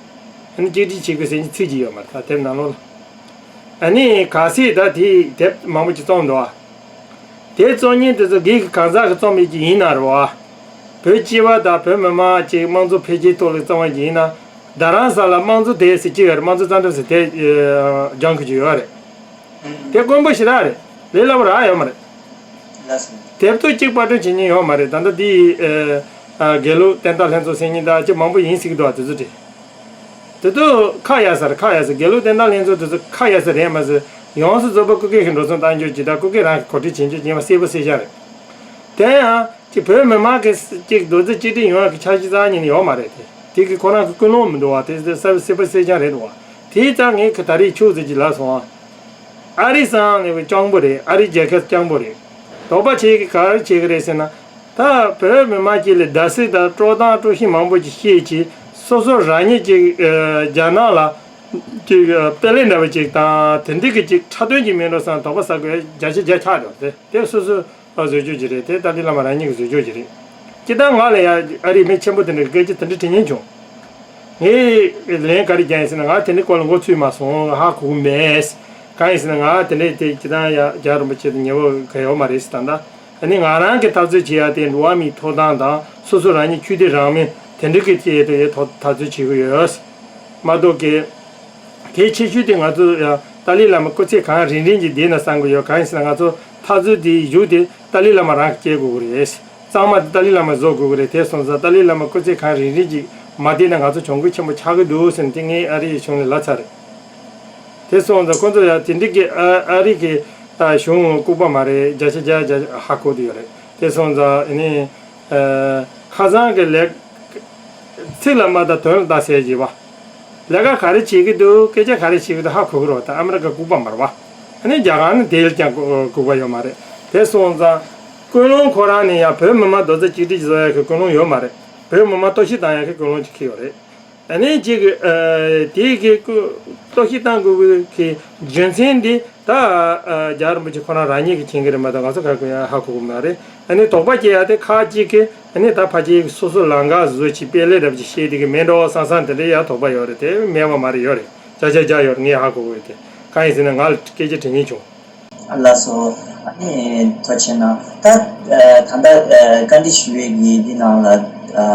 ཨ་ནི་གཅིག་སྒྲིལ་བྱེད་དགོས་ཟེར་མཁན་ཚིག་ཅིག་ཡོད་མ་རེད། ད་དེབ་ནང་ལོགས་ལ། ཨ་ནི་གལ་སྲིད་ད་དེ་དེབ་མང་པོ་ཅིག་རྩོམ་འདུག་ཨ། དེ་རྩོམ་མཁན་དེ་ཚོ་སྒེར་གྱི་གང་ཟག་གིས་རྩོམ་པའི་ཅིག་ཡིན་ན་རེད་བ། བོད་སྤྱི་པ་དང་བོད་མི་མང་ཅིག་དམངས་གཙོ་འཕེལ་རྒྱས་ཐོག་ལ་རྩོམ་པ་ཅིག་ཡིན་ན། རྡ་རམ་ས་ལ་དམངས་གཙོ་དེབ་ཟེར་གཅིག་ཡོད་རེད། དམངས་གཙོ་རྩ་འགྲེམས་ཟེར་དེབ་སྦྱང་དགོས་ཀྱི་ཡོད་རེད། དེ་དཀོན་པོ་ཞེ་དྲག་རེད། ལས་སླ་པོ་རག་ཡོད་མ་རེད། དེབ་ཐེར་གཅིག་པར་སྐྲུན་བྱེད་མཁན་ཡོད་མ་རེད། ད་ལྟ་དེ་ཨ་དགེ་ལུགས་བསྟན་བདག་ལྷན་ཚོགས་ཟེར་མཁན་དང་ཅིག་མང་པོ་ཡིན་ཟེར་གྱི་འདུག་བ། དེ་ཚོ་དེ། དེ་ཚོ་ཁ་ཡ་ས་རེད། ཁ་ཡ་ས། དགེ་ལུགས་བསྟན་བདག་ལྷན་ཚོགས་དེ་ཚོ་ཁ་ཡ་ས་རེད་མ་ཟད། ཡོངས་སུ་རྫོགས་པ་སྐུ་སྒེར་གྱི་འགྲོ་སོང་གཏང་རྒྱུ་ཅིག་དང་སྐུ་སྒེར་རང་གིས་གོ་སྒྲིག་བྱེད་རྒྱུ་ཅིག་ཡིན་པ་གསལ་པོ་གསལ་རྐྱང་རེད། དེ་ཡང་ཅིག་བོད་མི་མང་གི་ཅིག་རྡོག་རྩ་གཅིག་སྒྲིལ་ཡོང་ཡག་གི་འཆར་གཞི་རྩ་བ་ཉིད་ནས་ཡོད་མ་རེད་དེ། དེ་གི་ཁོ་རང་གི་ཀུན་སློང་མི་འདུག་བ། དེ་གསལ་པོ་གསལ་པོ་གསལ་རྐྱང་རེད་འདུག་བ། དེ་ཙང་ངས་གི་ད་རེས་ཆོས་ཟེར་གྱི་ལབ་སོང་བ། ཨ་རི་གསང་བའི་སྤྱང་པོ་རེད། ཨ་རི་རྒྱལ་ཁབ་སྤྱང་པོ་རེད། དོགས་པ་བྱེད་གི་ག་རེ་བྱེད་གི་རེད་ཟེར་ན། ད་བོད་མི་མང་གཅིག་ལ་བརྡབ་གསིག་དང་དཀྲོག་གཏམ་དཀྲོག་ཤིང་མང་པོ་ཅིག་བཤད་ཅིག་སོ་སོ་རང་ཉིད་ཅིག་ཨ་རྒྱ་ནག་ལ་ཅིག་ཨ་དཔེ་ལེན་འདྲ་བ་ཅིག་དང་དེ་འདྲ་གི་ཅིག་འཁྲབ་སྟོན་ཅིག་མིན་འགྲོ་བསམ་དོགས་པ་ཟ་དགོས་བརྒྱ་ཆ་བརྒྱ་ཆགས་འགྲོ། དེ་དེ་སོ་སོ་བཟོ་བཅོས་ཅིག་རེད། དེ་ཏཱ་ལའི་བླ་མ་རང་ཉིད་ཀྱི་བཟོ་བཅོས་ཅིག་རེད། སྤྱིར་བཏང་ང་ལ་ཡང་ཨ་རིའི་མི་ཆེན་པོ་དེ་འདྲ་གི་སྐད་ཆ་དེ་འདྲ་དྲི་མཁན་བྱུང་། ངས་ལན་ག་རེ་རྒྱག་ཡིན་ཟེར་ན། ང་དེ་འདྲའི་སྐོར་ལ་མགོ་ཚོས་མ་སོང་། ཧ་གོ་གི་མེད། གང་ཡིན་ཟེར་ན་ང་དེ་འདྲའི་དེ་སྤྱིར་བཏང་ཡ་རྒྱལ་བ་རིན་པོ་ཆེ་དང་ཉེ་བོ་ག་ཡོད་མ་རེད་ཟེར། ད་ལྟ་ཨ་ནི་ང་རང་གི་འཐབ་རྩོད་བྱེད་ཡ་དེ་འགྲོ་བ་མིའི་ཐོབ་ཐང་དང་སོ་སོ་རང་ཉིད་ཆོས་དད་རང་མོས་དེ་འདྲ་གི་ཆེད་དུ་ཡ་འཐབ་རྩོད་བྱེད་ཀྱི་ཡོད་མ་གཏོགས་གི། གལ་ཆེ་ཤོས་དེ་ང་ཚོ་ཡང་ ཏཱ་ལའི་བླ་མ་སྐུ་ཚེ་གང་རིང་རིང་གི་བསྡད་ན་བསམ་གི་ཡོད། གང་ཡིན་ཟེར་ན་ང་ཚོ་འཐབ་རྩོད་དེའི་གཞུག་དེ་ཏཱ་ལའི་བླ་མ་རང་གིས་སྐྱེལ་དགོས་ཀྱི་རེད། གཙང་མ་དེ་ཏཱ་ལའི་བླ་མ་བཟོ་དགོས་ཀྱི་རེད། དེ་སོང་ཙང་ཏཱ་ལའི་བླ་མ་སྐུ་ཚེ་གང་རིང་རིང་གི་མ་བསྡད་ན་ང་ཚོ་གྱོང་གུན་ཆེན་པོ་ཆགས་ཀྱི་འདུག་ཟེར་ནས་དེ་ངས་ཨ་རིའི་གཞུང་ལ་ལབ་ཚར་རེད། དེ་སོང་ཙང་ཁོ་ཚོ་ཡང་དེ་འདྲ་གི་ཨ་ཨ་རི་གི་ཨ་གཞུང་ལྐུགས་པ་མ་རེད། བརྒྱ་ཆ་བརྒྱ་བརྒྱ་ཧ་གོ་གི་ཡོད་རེད། དེ་སོང་ཙང་ཨ་ནི་ཨ་ཁ་སང་གི་ལས་ཚིག་ལ་མ་ལྟ་དོན་ལ་ལྟ་ཟེར་གྱི་བ། ལས་ཀ་ག་རེ་བྱེད་ཀྱི་འདུག་སྐད་ཆ་ག་རེ་བྱེད་ཀྱི་འདུག་ཧ་གོ་གི་རེད་བ། ད་ཨ་མི་རི་ཀ་ལྐུགས་པ་མ་རེད་བ། ཨ་ནི་རྒྱ་གར་ནི་དེ་ལ་ཀྱང་ལྐུགས་པ་ཡོད་མ་རེད། དེ་སོང་ཙང་ཀུན་སློང་ཁོ་རང་ནི་ཡང་བོད་མི་མང་རྡོག་རྩ་གཅིག་སྒྲིལ་བཟོ་ཡག་གི་ཀུན་སློང་ཡོད་མ་རེད། བོད་མི་མང་གཏོར་བཤིག་བཏང་ཡག་གི་ཀུན་སློང་ཅིག་ཡོད་རེད། ཨ་ནི་གཅིག་གི་ཨ་དེ་གི་ཀུ་གཏོར་བཤིག་བཏང་དགོས་ཀྱི་རྒྱུ་མཚན་འདི་ད་ཨ་རྒྱལ་བ་རིན་པོ་ཆེ་ཁོ་རང་རང་ཉིད་ཀྱིས་མཁྱེན་གྱི་རེད་མ་གཏོགས་ང་ཚོ་ག་གི་ཡང་ཧ་གོ་གི་མ་རེད། ཨ་ནི་དོགས་པ་སྐྱེ་ཡག་དེ་ཁག་གཅིག་གི་ཨ་ནི་ད་ཕལ་ཆེར་སོ་སོ་ལམ་ཁ་བཟོ་ཅིག་དཔེ་ལེགས་འདྲ་པོ་ཅིག་བཤད་དེ་གི་མེད་འགྲོ་བསམ་བསམ་དེ་འདྲ་ཡང་དོགས་པ་ཡོད་རེད། དེ་མེད་པ་མ་རེད། ཡོད་རེད། བརྒྱ་ཆ་བརྒྱ་ཡོད་རེད། ངས་ཧ་གོ་གི་ཡོད། དེ་གང་ཡིན་ཟེར་ན་ང་ལ་སྐད་ཆ་དྲི་མཁན་བྱུང་། ལགས་སོ། ཨ་ནི་ཐུགས་རྗེ་ཆེ་གནང་། ད་ཨ་ད་ལྟ་ཨ་བཀའ་འདྲི་ཞུ་བའི་གི་འདི་ནང་ལ་ཨ་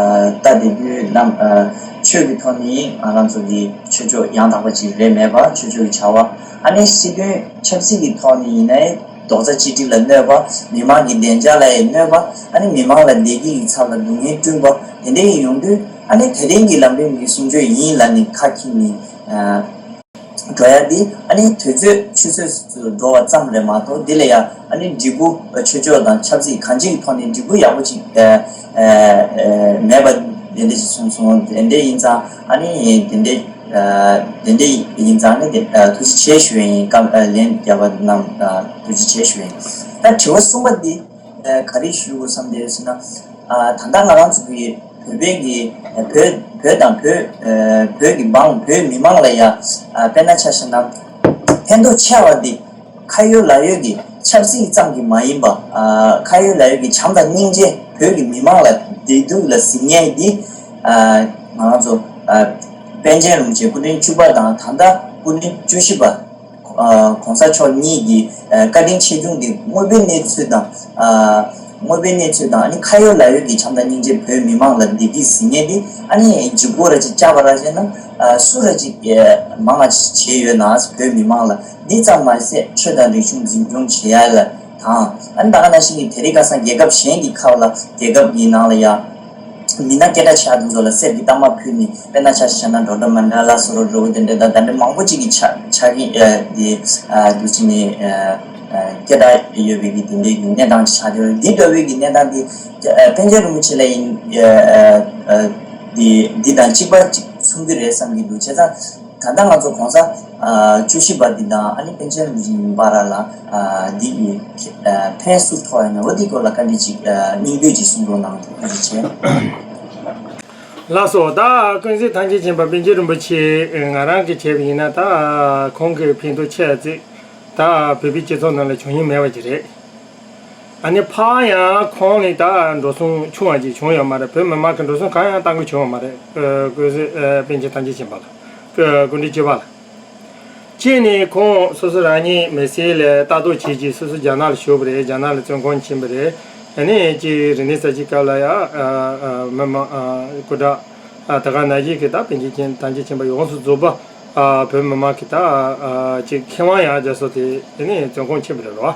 ད་དེ་དུས་རྣམ་ཨ་ཆོས་ཀྱི་ཐོག་ནས་ང་རང་ཚོ་གི་ཆོས་ཕྱོགས་ཡང་དག་པ་ཅིག་རེད་མེད་པ། ཆོས་ཕྱོགས་ཀྱི་བྱ་བ། ཨ་ནི་སྲིད་དོན་ཆབ་སྲིད་ཀྱི་ཐོག་ནས་ཡིན་ནའི་རྡོག་རྩ་གཅིག་སྒྲིལ་ལ་གནོད་པ། མི་མང་གི་བདེ་འཇགས་ལ་ཡང་གནོད་པ། ཨ་ནི་མི་མང་ལ་བདེ་སྐྱིད་ཀྱི་ཚབ་ལ་སྡུག་བསྔལ་བསྐྲུན་པ། དེ་འདྲ་ཡིན་ཡོང་དུས་ཨ་ནི་དེ་རིང་གི་ལམ་རིམ་གྱི་གསུང་ཆོས་ཡིན་ལབ་ནས་ཁ་འཁྱེར་ནས་ཨ། འགྲོ་ཡ་འདི་ཨ་ནི་དུས་ཚོད་ཆུད་ཟོས་སུ་འགྲོ་བ་ཙམ་རེད་མ་གཏོགས། འདི་ལ་ཡང་ཨ་ནི་འབྲས་བུ་ཆོས་ཕྱོགས་དང་ཆབ་སྲིད་གང་ཅིའི་ཐོག་ནས་འབྲས་བུ་ཡག་པོ་ཅིག་ཨ་ཨ་ཨ་མེད་པ་དེ་འདྲ་ཞིག་གསུངས་སོང་། དེ་འདྲ་ཡིན་ཙང་ཨ་ནི་དེ་འདྲ་ཨ་དེ་འདྲ་ཡིན་ཙང་ཨ་ནི་དེ་ཨ་ཐུགས་རྗེ་ཆེ་ཞུ་ཡ་ཡིན། བཀའ་ཨ་ལན་རྒྱབ་པ་རྣམས་ཨ་ཐུགས་རྗེ་ཆེ་ཞུ་ཡ་ཡིན། ད་དྲི་བ་གསུམ་པ་འདི་ཨ་ག་རེ་ཞུ་དགོས་བསམ་བསྡད་ཡོད་ཟེར་ན། ཨ་ད་ལྟ་ང་རང་ཚོ་གི་བོད་པའི་གི་བོད་བོད་དང་བོད་ཨ་བོད་ཀྱི་འབངས་བོད་མི་མང་ལ་ཡ་ཨ་དཔེར་ན་ཆ་བཞག་ན་ཕན་ཐོགས་ཆེ་བ་འདི་ཁ་ཡོད་ལག་ཡོད་ཀྱི་ཆབ་སྲིད་ཙམ་གྱིས་མ་ཡིན་པ། ཨ་ཁ་ཡོད་ལག་ཡོད་ཀྱི་བྱམས་དང་སྙིང་རྗེ། བོད་ཀྱི་མི་མང་ལ་བདེ་སྡུག་ལ་གཟིགས་མཁན་འདི་ཨ་ང་རང་ཚོ་ཨ་པཎ་ཆེན་རིན་པོ་ཆེ་སྐུ་ཕྲེང་བཅུ་པ་དང་ད་ལྟ་སྐུ་ཕྲེང་བཅུ་བཞི་པ། ཨ་གོང་ས་མཆོག་གཉིས་ཀྱི་ཨ་བཀའ་དྲིན་ཆེ་ཆུང་འདི་དངོས་པོའི་གནས་ཚུལ་དང་ཨ་དངོས་པོའི་གནས་ཚུལ་དང་ཨ་ནི་ཁ་ཡོད་ལག་ཡོད་ཀྱི་བྱམས་དང་སྙིང་རྗེ། བོད་མི་མང་ལ་བདེ་སྐྱིད་གཟིགས་མཁན་འདི་ཨ་ནི་ལྗིད་ཁོག་ར་ཅིག་བཅག་པ་ར་བྱས་ན་ཨ་སུ་ར་ཅིག་ཨ་མང་ང་བྱས་ཡོད་ན། བོད་མི་མང་ལ་འདི་ཙམ་མ་ཟད་ཆོས་དང་རིག་གཞུང་འཛིན་སྐྱོང་བྱེད་ཡ་ལ་དང་། ཨ་ནི་ད་ག་ནང་བཞིན་གྱི་དེ་རིང་ཁ་སང་རྒྱལ་ཁབ་གཞན་གྱི་ཁག་ལ་རྒྱལ་ཁབ་ཀྱི་ནང་ལ་ཡ། མི་སྣ་སྐད་གྲགས་ཆེ་བ་དེ་ཚོ་ལ་གསེར་གྱི་རྟགས་མ་ཕུལ་ནས། དཔེར་ན་ཆ་བཞག་ན་ཌོག་ཊར་མན་ཌེ་ལ་སོགས་འདྲ་བོ་དེ་འདྲ་དང་དེ་འདྲ་མང་པོ་ཅིག་གི་ཆ་ཆ་གི་ཨ་དེ་ཨ་འདུག་ཅིག་ནས་ཨ་ཨ་སྐད་གྲགས་ཡོད་པའི་གི་དེ་འདྲའི་གི་གནས་སྟངས་ཆགས་ཡོད། འདི་འདྲ་བའི་གི་གནས་སྟངས་དེ་ཨ་པཎ་ཆེན་རིན་པོ་ཆེ་ལ་ཡིན་ཨ་ཨ་དེ་འདི་དང་གཅིག་པ་ཅིག་མཚུངས་ཀྱི་རེད་བསམ་གྱི་འདུག་བྱས་ཙང་། ད་ལྟ་ང་ཚོ་གོང་ས་ཨ་བཅུ་བཞི་པ་འདི་དང་ཨ་ནི་པཎ་ཆེན་རིན་པོ་ཆེ་བར་ལ་ཨ་འདི་ཡི་ཨ་ཕན་སུ་ཐོགས་ཡོད་ན། འོ་འདི་སྐོར་ལ་བཀའ་འདྲི་ཅིག་ཨ་སྙིང་བསྡུས་ཅིག་གསུང་རོགས་གནང་། ཐུགས་རྗེ་ཆེ། ལགས་སོ། ད་ཀུན་གཟིགས་ཐམས་ཅད་མཁྱེན་པ་པཎ་ཆེན་རིན་པོ་ཆེ་ང་རང་གིས་བྱས་པ་ཡིན་ན་ད་ཁོང་གི་ཕན་ཐོགས་ཆེ་ཙིག་ད་བོད་པའི་སྤྱི་ཚོགས་ནང་ལ་བྱུང་མྱོང་མེད་པ་ཅིག་རེད། ཨ་ནི་ཕར་ཡང་ཁོང་ནི་ད་འགྲོ་སོང་ཆུང་བ་ཅིག་བྱུང་ཡོད་མ་རེད། བོད་མི་མང་གི་འགྲོ་སོང་གང་ཡང་བཏང་གི་བྱུང་བ་མ་རེད། ཨ་ཀུན་གཟིགས་ཨ་པཎ་ཆེན་ཐམས་ཅད་མཁྱེན་པ་ལ། ཨ་སྐུ་ཕྲེང་བཅུ་པ་ལ། གཅིག་ནི་ཁོང་སོ་སོ་རང་ཉིད་མི་སེར་ལ་ལྟ་རྟོག་བྱེད་ཀྱི་སོ་སོ་རྒྱ་ནག་ལ་བཞུགས་པ་རེད། རྒྱ་ནག་ལ་བཙོན་ཁང་ཕྱིན་པ་རེད། ཨ་ནི་གཅིག་རིག་གནས་གསར་བརྗེ་སྐབས་ལ་ཡང་ཨ་ཨ་མི་མང་ཨ་སྐུ་དྲག་ཨ་དེ་ག་ནང་བཞིན་གྱི་ད་པཎ་ཆེན་ཐམས་ཅད་མཁྱེན་པ་ཡོངས་སུ་རྫོགས་པ་ཨ་བོད་མི་མང་གི་ད་ཨ་གཅིག་མཁས་དབང་ཡང་རྒྱ་སོ་དེ་ཨ་ནི་བཙོན་ཁང་ཕྱིན་པ་རེད་རོ།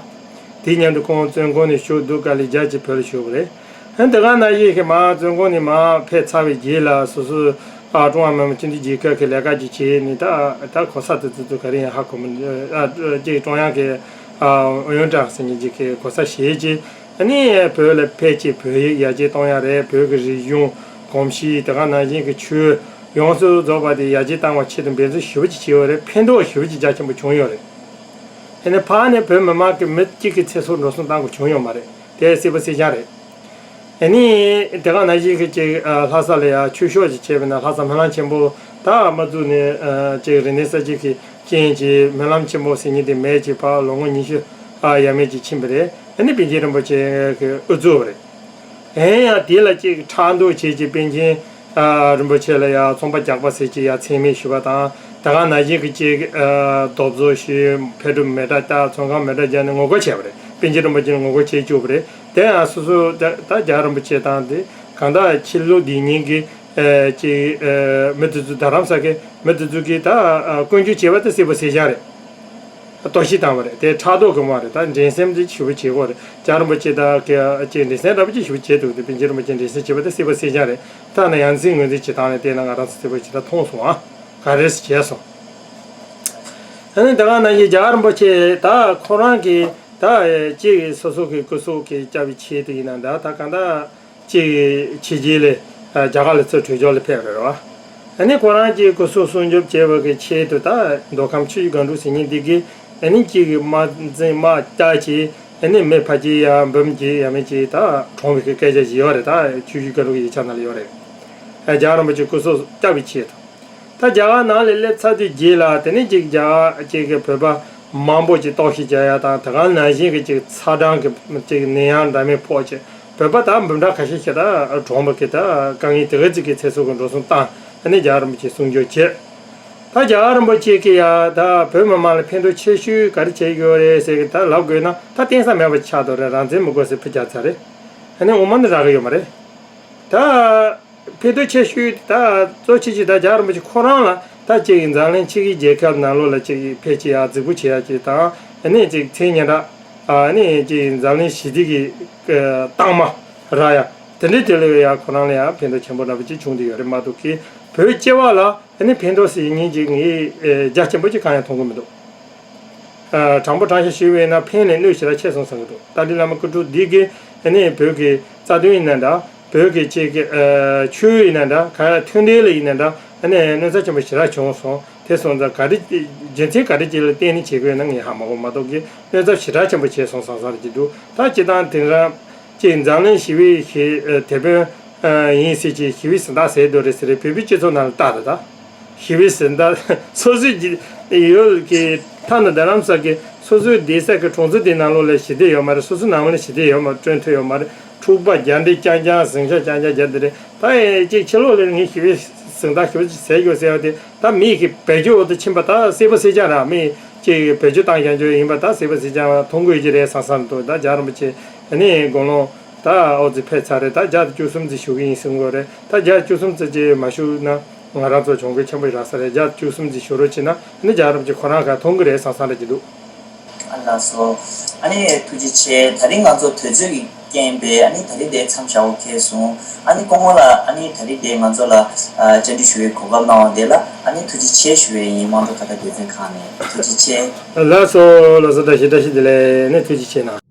དེ་མཉམ་དུ་ཁོང་བཙོན་ཁང་ནས་ཕྱོགས་བསྡུ་སྐབས་ལ་རྒྱལ་གཅེས་བོད་ལ་བཞུགས་པ་རེད། ཨ་ནི་དེ་ག་ནང་བཞིན་གྱི་མར་བཙོན་ཁང་ནས་མར་ཕེབས་ཚར་བའི་རྗེས་ལ་སོ་སོ་ཨ་ཀྲུང་ཧྭ་མི་དམངས་སྤྱི་མཐུན་རྒྱལ་ཁབ་ཀྱི་ལས་ཀ་ཅིག་བྱས་ནས་ད་ད་གོ་ས་དེ་ཚོ་ཚོ་ག་རེ་ཡང་ཧ་གོ་མི་འདུག་ཨ་ཅིག་ཀྲུང་དབྱང་གི་ཨ་ཨུ་ཡོན་ཀྲང་ཟེར་མཁན་ཅིག་གིས་གོ་ས་བཞེས་རྗེས་ཨ་ནི་བོད་ལ་ཕེབས་རྗེས་བོད་ཡིག་ཡར་རྒྱས་གཏོང་ཡ་རེད། བོད་ཀྱི་རིག་གཞུང་གོམས་གཤིས་དེ་ག་ནང་བཞིན་གྱི་ཆོས་ཡོངས་སུ་རྫོགས་པ་དེ་ཡར་རྒྱས་བཏང་བའི་ཆེད་དུ་འབད་བརྩོན་ཞེ་པོ་ཅིག་བྱས་ཡོད་རེད། ཕན་ཐོགས་ཞེ་པོ་ཅིག་རྒྱ་ཆེན་པོ་བྱུང་ཡོད་རེད། དེ་ནས་ཕར་ནས་བོད་མི་མང་གི་མི་གཅིག་གི་ཚེ་སྲོག་འགྲོ་སོང་བཏང་དགོས་བྱུང་ཡོད་མ་རེད། དེ་གསལ་པོ་གསལ་རྐྱང་རེད། ཨ་ནི་དེ་ག་ནང་བཞིན་གྱི་ཅིག་ཨ་ལྷ་ས་ལ་ཡང་ཆོས་ཕྱོགས་ཅིག་བྱས་པ་ན་ལྷ་ས་སྨོན་ལམ་ཆེན་པོ་ད་མ་བཙུགས་ནས་ཨ་ཅིག་རིག་གནས་གསར་བརྗེ་གི་རྐྱེན་གྱིས་སྨོན་ལམ་ཆེན་པོ་ཟེར་མཁན་དེ་མེད་ཅིག་ཕར་ལོ་ངོ་ཉི་ཤུ་ཨ་ཡས་མས་ཅིག་ཕྱིན་པ་རེད། ཨ་ནི་པཎ་ཆེན་རིན་པོ་ཆེ་གིས་དབུ་བཙུགས་པ་རེད། ཡིན་ཡང་དེ་ལ་ཅིག་ཕྲག་དོག་བྱེད་ཀྱི་པཎ་ཆེན་ཨ་རིན་པོ་ཆེ་ལ་ཡང་ཚོང་པ་རྒྱག་པ་ཟེར་གྱི་ཡང་མཚན་སྨད་ཞུས་པ་དང་དེ་ག་ནང་བཞིན་གྱི་ཅིག་ཨ་རྡོབ་བཟོ་ཞུས། ཕེབས་སྒྲུབ་མེ་སྲེག་བཏང་། ཚོང་ཁང་མེ་སྲེག་བརྒྱབ་ནས་ངོ་རྒོལ་བྱས་པ་རེད། པཎ་ཆེན་རིན་པོ་ཆེ་ལ་ངོ་རྒོལ་བྱེད་བཅུག་པ་རེད། དེ་ཡང་སོ་སོ་ད་ད་རྒྱལ་བ་རིན་པོ་ཆེ་དང་དེ་གང་ལྟར་ཕྱི་ལོགས་འདི་ཉིད་ཀྱི་ཨ་ཅིག་ཨ་མི་དེ་ཚོ་རྡ་རམ་ས་གི་མི་དེ་ཚོ་གིས་ད་ཨ་སྐྱོན་བརྗོད་བྱས་པ་དེ་གསལ་པོ་གསལ་རྐྱང་རེད། གཏོར་བཤིག་བཏང་བ་རེད། དེ་ཕྲག་དོག་གི་དབང་རེད། ད་འགྲན་སེམས་དེ་ཞེ་པོ་བྱེད་དགོས་རེད། རྒྱལ་བ་རིན་པོ་ཆེ་ད་གི་ཅིག་འགྲན་སེམས་འདྲ་པོ་ཅིག་ཞེ་པོ་བྱེད་འདུག་དེ་པཎ་ཆེན་རིན་པོ་ཆེ་འགྲན་སེམས་བྱེད་པ་དེ་སྲིད་པ་སྲིད་ཀྱང་རེད། ད་ནི་ཡ་མཚན་ངོས་འཛིན་བྱེད་སྟངས་ལ་བལྟས་ན་ང་རང་ཚོ་སྲིད་པ་ཞེ་དྲག་མཐོང་སོང་ཨ། ག་རེ་བྱས་སོང་། ཨ་ནི་ད་ག་ནང་བཞིན་རྒྱལ་བ་རིན་པོ་ཆེ་ད་ཁོ་རང་གི་ད་ཅིག་སོ་སོ་གི་སྐུ་སྲོག་གི་བསྐྱབ་པའི་ཆེད་དུ་ཡིན་ན་ད་ད་གང་ལྟར། ཅིག་ཕྱི་རྒྱལ་ལ་རྒྱ་གར་ལ་ཚུར་བྲོས་བྱོལ་ལ་ཕེབས་རེད་བ། ཨ་ནི་ཁོ་རང་གི་སྐུ་སྲོག་སྲུང་སྐྱོབ་བྱེད་པ་གི་ཆེད་དུ་ད་མདོ་ཁམས་ཆུ་བཞི་སྒང་དྲུག་ཟེར་མཁན་འདི་གི་ཨ་ནི་ཅིག་དམག་འཛིང་དམག་རྒྱག་བྱས་ཨ་ནི་མི་ཕལ་ཆེར་ཡང་འབུམ་གྱིས་ཡང་མིན་གྱིས་ད་གྲོངས་པའི་གི་སྐད་ཆ་ཞིག་ཡོད་རེད། ད་ཆུ་བཞི་སྒང་དྲུག་གི་ཡིག་ཆ་ནང་ལ་ཡོད་རེད། རྒྱལ་བ་རིན་པོ་ཆེ་སྐུ་སྲོག་བསྐྱབ་པའི་ཆེད་དུ། ད་རྒྱ་གར་ནང་ལ་སླེབས་ཚར་དུས་རྗེས་ལ་དེ་ནས་ཅིག་རྒྱ་གར་ཅིག་གི་བོད་པ་མང་པོ་ཅིག་གཏོར་བཤིག་བྱ་ཡ་དང་དེ་ག་ནང་བཞིན་གྱི་ཅིག་ཚ་གྲང་གི་ཅིག་ནད་ཡམས་འདྲ་མིན་ཕོག་ཅིག་བོད་པ་དང་འབུམ་ཕྲག་ཁ་ཤས་ཤིག་ད་གྲོངས་པ་གི་ད་དཀའ་ངལ་དེ་ག་ཅིག་གི་ཚེ་སྲོག་གི་འགྲོ་སོང་བཏང་ཨ་ནི་རྒྱལ་བ་རིན་པོ་ཆེ་སྲུང་སྐྱོབ་བྱས། ད་རྒྱལ་བ་རིན་པོ་ཆེ་གི་ཡ་ད་བོད་མི་མང་ལ་ཕན་ཐོགས་ཆེ་ཤོས་ག་རེ་བྱས་ཡོད་རེད་ཟེར་གི་ད་ལབ་དགོས་ན་ད་བསྟན་ས་མེད་པ་ཆགས་འདུག་རེད། རང་བཙན་མི་དགོས་ཟེར་ཕུ་རྒྱག་ཚར་རེད། ཨ་ནི་འོ་མ་ནི་རག་གི་ཡོད་མ་རེད། ད། ཕན་ཐོགས་ཆེ་ཤོས་ད་གཙོ་ཆེ་ཆེ་ད་རྒྱལ་བ་རིན་པོ་ཆེ་ཁོ་རང་ལ་ད་ཅིག་འཛམ་གླིང་ཕྱི་གི་རྒྱལ་ཁབ་ནང་ལོགས་ལ་ཅིག་ཕལ་ཆེར་ཡག་རྫིག་པོ་བྱེད་ཡག་ཅིག་དང་ཨ་ནི་ཅིག་མཚན་སྙན་གྲགས་ཨ་ནི་ཅིག་འཛམ་གླིང་ཞི་བདེ་གི་རྟགས་མ་རག་ཡག་དེ་འདྲའི་དེ་ལས་ཡག་ཁོ་རང་ལ་ཡང་ཕན་ཐོགས་ཆེན་པོ་འདྲ་པོ་ཅིག་བྱུང་བསྡད་ཡོད་རེད་མ་གཏོགས་ཀི་བོད་སྐྱེ་བ་ལ་ཨ་ནི་ཕན་ཐོགས་ཟེར་མཁན་ཅིག་ངས་རྒྱ་ཆེན་པོ་ཅིག་གང་ཡང་མཐོང་གི་མི་འདུག་དྲང་པོ་དྲང་བཞག་ཞུས་པ་ཡིན་ན་ཕན་ལས་གནོད་ཞེ་དྲག་ཆེ་སོང་བསམ་གྱི་འདུག་ཏཱ་ལའི་བླ་མ་སྐུ་དྲུང་འདི་གིས་ཨ་ནི་བོད་ཀྱི་རྩ་དོན་ཡིན་ན་འདྲ་བོད་ཀྱི་ཅིག་གི་ཆོས་ཡིན་ན་འདྲ་ག་ཡ་མཐུན་སྒྲིལ་ལ་ཡིན་ན་འདྲ་ཨ་ནི་གནོད་འཚེ་ཆེན་པོ་ཞེ་དྲག་བྱུང་སོང་། དེ་སོང་ཙང་ག་རེ་རྒྱུ་མཚན་ག་རེ་ཅིག་ལ་བརྟེན་ནས་བྱེད་དགོས་ན་ངས་ཧ་མ་གོ་མ་གཏོགས་ཀྱི་གནོད་འཚེ་ཞེ་དྲག་ཆེན་པོ་བྱས་སོང་བསམ་བསམ་གྱི་འདུག་ད་སྤྱིར་བཏང་དེང་རབས་ཅིག་འཛམ་གླིང་ཞི་བའི་ཞི་དེད་དཔོན་ཡིན་ཟེར་གྱི་ཞི་བའི་གཟེངས་རྟགས་ཟེར་འདུག་རེད་ཟེར་རེད། བོད་པའི་སྤྱི་ཚོགས་ནང་ལ་ལྟ་ད་ད། ཞི་བའི་གཟེངས་རྟགས་སོ་སོའི་ཡུལ་གྱི་ཐ་ན་རྡ་རམ་ས་གི་སོ་སོའི་བསྡད་ས་གི་གྲོང་ཚོ་དེའི་ནང་ལོགས་ལ་ཞི་བདེ་ཡོད་མ་རེད། སོ་སོའི་ནང་ལ་ཞི་བདེ་ཡོད་མ་རེད། བསྐྲུན་ཐུབ་ཡོད་མ་རེད། འཁྲུག་པ་རྒྱག་འདི་རྐྱང་རྐྱང་ཟིང་ཆ་རྐྱང་རྐྱང་རྒྱག་འདི་རེད། ད་ཅིག་ཕྱི་ལོགས་ལ་ངས་ཞི་བའི་གཟེངས་རྟགས་ཞི་བ་ཅིག་ཟེར་དགོས་ཟེར་བ་དེ་ད་མི་གི་བེད་སྤྱོད་འོག་ཏུ་ཕྱིན་པ་ད་སྲིད་པ་སྲིད་ཀྱང་ར་མི་ཅིག་བེད་སྤྱོད་བཏང་ཀྱང་འཇོག་ཡིན་པ་ད་སྲིད་པ་སྲིད་ཀྱང་མཐོང་དགོས་ཀྱི་རེད་བསམ་བསམ་འདུག་ད་རྒྱལ་བ་རིན་པོ་ཆེ་ནི་དགུང་ལོ་ད་ཨོ་ཙི་ཕེབས་ཚར་རེད། ད་བརྒྱ་དང་བཅུ་གསུམ་ཙི་བཞུགས་ཀྱི་ཡིན་གསུང་གི་རེད། ད་བརྒྱ་དང་བཅུ་གསུམ་ཙི་ཅིག་མ་བཞུགས་ན། ང་རང་ཚོ་གྱོང་གུན་ཆེན་པོ་རག་ས་རེད། བརྒྱ་བཅུ་གསུམ་ཙམ་ཞུ་རོགས་བྱས་ན་ནི་རྒྱལ་བ་རིན་པོ་ཆེ་ཁོ་རང་ག་མཐོང་གི་རེད་བསམ་བསམ་རེད་ཀྱི་འདུག་ཨ་ལགས་སོ། ཨ་ནི་ཐུགས་རྗེ་ཆེ། ད་རིང་ང་ཚོ་དུས་ཚོད་ཀྱི་རྐྱེན་པས་ཨ་ནི་ད་རིང་འདིར་མཚམས་བཞག་འོ་ཁེལ་སོང་། ཨ་ནི་སྐུ་ངོ་ལགས་ཨ་ནི་ད་རིང་འདིར་ང་ཚོ་ལ་ཨ་བཅར་འདྲི་ཞུ་བའི་གོ་སྐབས་གནང་བ་དེ་ལ་ཨ་ནི་ཐུགས་རྗེ་ཆེ་ཞུ་བའི་ཡིན། དམངས་གཙོ་ཁ་བརྡ་སྡེ་ཚན་ཁག་ནས་ཐུགས་རྗེ་ཆེ། ལགས་སོ་ལགས་སོ། བཀྲ་ཤིས་བཀྲ་ཤིས་བདེ་ལེགས། ནི་ཐུགས་རྗེ་ཆེ་གནང་།